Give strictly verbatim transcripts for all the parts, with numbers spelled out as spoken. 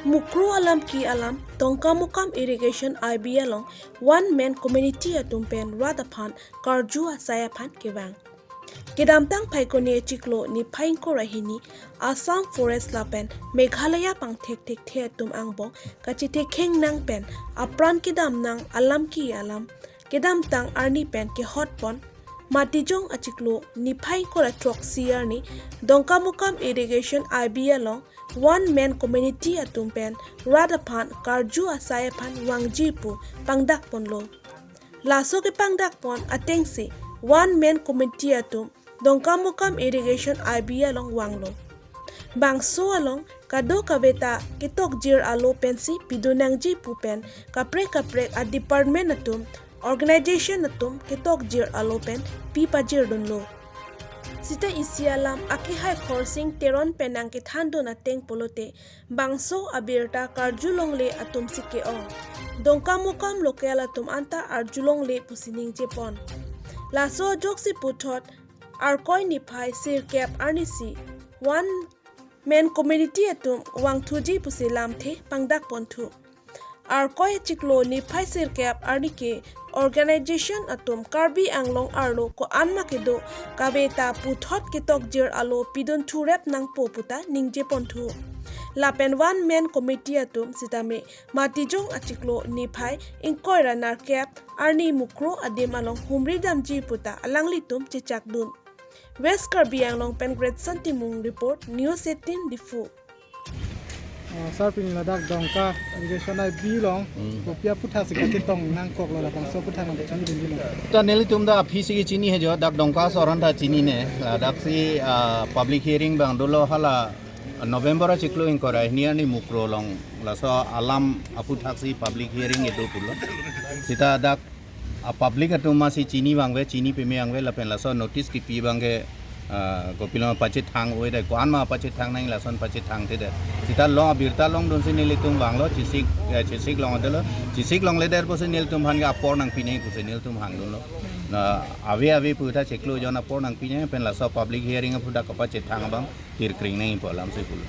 Mukro alam ke-alam Dongkamukam Irrigation I B along one man committee atum pen rat aphan karju asai aphan kevang. Kedamtang Phaikuni achiklo niphai ingkoi ra hini Assam Forest lapen Meghalaya pangthek thekthe atum angbong kachethekhengnang pen apran kedam nang alam ke-alam kedamtang arni pen kehot pon Matijong achiklo niphai ingkoi ra throksi arni Dongkamukam Irrigation I B along one man committee atum pen rat aphan karju asai aphan vangji pu pangdak ponlo. Laso kepangdak pon atengsi one man committee atum Dongkamukam Irrigation I B along vanglo. Bangso along kadokave ta ketokjir alo pensi pidun nangji pu pen kaprek kaprek a department atum, organization atum ketokjir alo pen pi pajirdunlo. Sita isi alam akehai Khorsing Teron pen nangkethandun ateng pulote bangso abirta karjulongle atum si ke-ong. Dongkamukam local atum anta arjulongle pusi ningje pon. Laso ajoksi puthot Arkoi niphai sirkep arnisi one man committee atum vangthuji pusi lamthe pangdak ponthu. Arkoi achiklo niphai sirkep arni ke organization atum Karbi Anglong arlo ko-an ma kedo kave ta puthot ketokjir alo pidun thurep nangpo puta ningje ponthu. Lapen one man committee atum sitame Matijong achiklo niphai ingkoi ra nerkep arni Mukro adim along humri damji puta alanglitum chechakdun. West Karbi Anglong pen Greatson Timung report, News eighteen Diphu. Oh, sir, pini ladak Dongka Irrigation I B along, hmm, kopi aphuthak si kachetong nangkoklo, labangso aphuthak nangpachini dunji lo. Ta nelitum ta aphi si chinine jo, dak Dongka asoran ta chinine, ladaksi, ah, public hearing abang dolo hala November achiklo ingkoi ra hini arni Mukro along, laso alam aphuthak si public hearing kedo pulo. Sita dak a public atum masi chini abang ave, chini peme abang ave, lapen laso notice kipi abang ke, ah, kopilo pachethang ave dei, ko-an ma pachethang nang lason pachethangthedetji. Sita long abirta longdunsi nelitum vanglo, chesik, eh, chesik longdetlo, chesik longledet pusi nelitum aphan ke apor nangpinang pusi nelitum hangdunlo. Na ave ave pu ta chiklo jon apor nangpinang pen laso public hearing aphuthak kapachethang abang tirkring nangpo alam si pulo.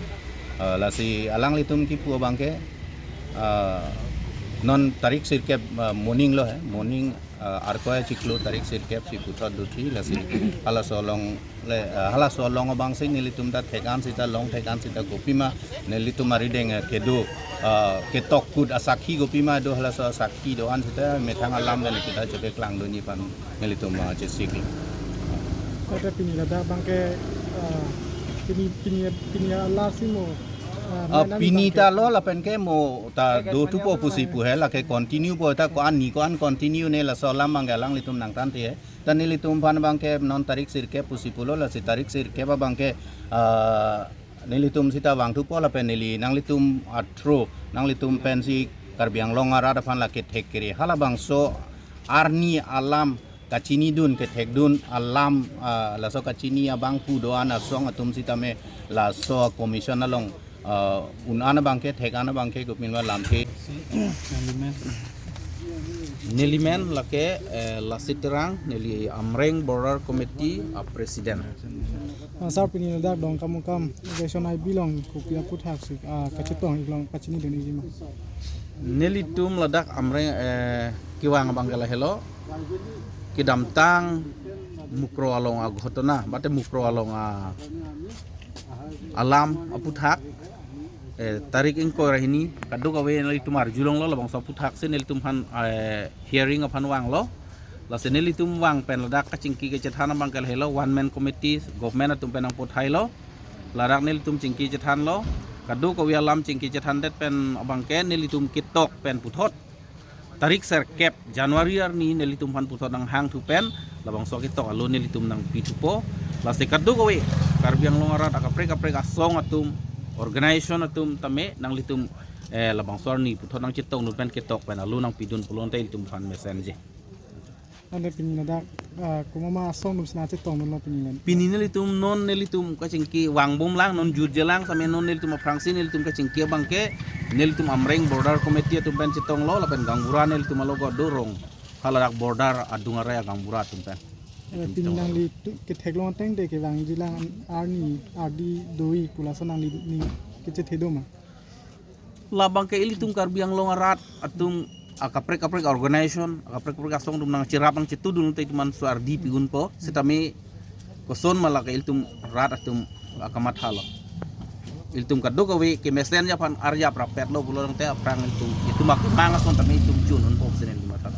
Ah, lasi alanglitum kipu abang ke, ah, non tarik sirkep, ah, morning lo he, morning, ah, Arkoi achiklo tarik sirkep si puthot duthi, lasi halaso along le, ah, halaso along abang si nelitum ta thek-an sita long thek-an sita kopima nelitum arideng, eh, kedo, ah, ketok kut asakhi kopima do halaso asakhi do-an sita methang alam dan kita coba kelang dunji aphan nelitum, ah, chesik. Ada pini ladak abang ke, ah, pini, pini, pini alar si mo, ah, ah, main pini abang ke ta lo lapen ke mo ta do thupo pusi pu he, lake continue po ta ko-an ni ko-an continue ne laso alam abang ke alanglitum nangthan the he. Ta nelitum aphan abang ke non tarik sirkep pusi pulo, lasi tarik sirkep abang ke, ah, nelitum sita vangthupo lapen neli nanglitum athro nanglitum pensi Karbi Anglong arat aphan lake thek kere halabangso arni alam kachinidun kethekdun alam, ah, laso kachini abang pu do-an asong atum sitame laso commission along, ah, un-an abang ke thek-an abang ke gopin ma lamthe. Neli men lake, eh, Lasit Terang, neli Amreng Border Committee a President. Ah, sir, pini ladak Dongkamukam Irrigation I B along kopi aphuthak si, ah, kachetong ik along pachini dunji ma? Nelitum ladak Amreng, eh, kevang abang ke lahelo. Kedamtang Mukro along aghotona, mate Mukro along a alam aphuthak, eh, tarik ingkoi ra hini, kadokave nelitum arjulonglo, labangso aphuthak si nelitum aphan, eh, hearing aphan vanglo. Lasi nelitum vang pen ladak kachingki kachethan abang ke lahelo, one man committee, government atum pen nangpothailo. Ladak nelitum chingki chethanlo, kadokave alam chingki chethandet pen abang ke nelitum ketok pen puthot tarik sirkep January arni nelitum aphan puthot nanghangthu pen labangso ketok alo nelitum nangpithupo. Lasi kadokave Karbi Anglong arat akaprek kaprek asong atum, organization atum tame nanglitum, eh, labangso arni puthot nangchetongdun pen ketok pen alo nangpidun pulote ilitum aphan mesenji. Ante pini ladak, ah, komat ma asong atum si nangchetongdunlo pini ladak? Pini nelitum non nelitum kachingki vangbomlang, non jutjelang sitame non nelitum aphrangsi nelitum kachingki abang ke nelitum Amreng Border Committee atum pen chetonglo lapen gaonbura nelitum alogot do rong haladak border adung arai agaonbura atum pen. Eh, pini nangli tu ketheklong ateng te kevangjilang arni ardi do-ik pu laso nangli ning kechethe do ma? Labang ke ilitum Karbi Anglong arat atum akaprek kaprek organization, akaprek kaprek asong atum nangcherap nangchetudun te ituman so ardi pi-unpo. Setame koson ma lake ilitum rat atum akamatha lo. Ilitum kadokave kemesen aphan arjap rapet lo pulo tangte aphrang ilitum, itum akemang ason tame itum chun-unpo senen di matha.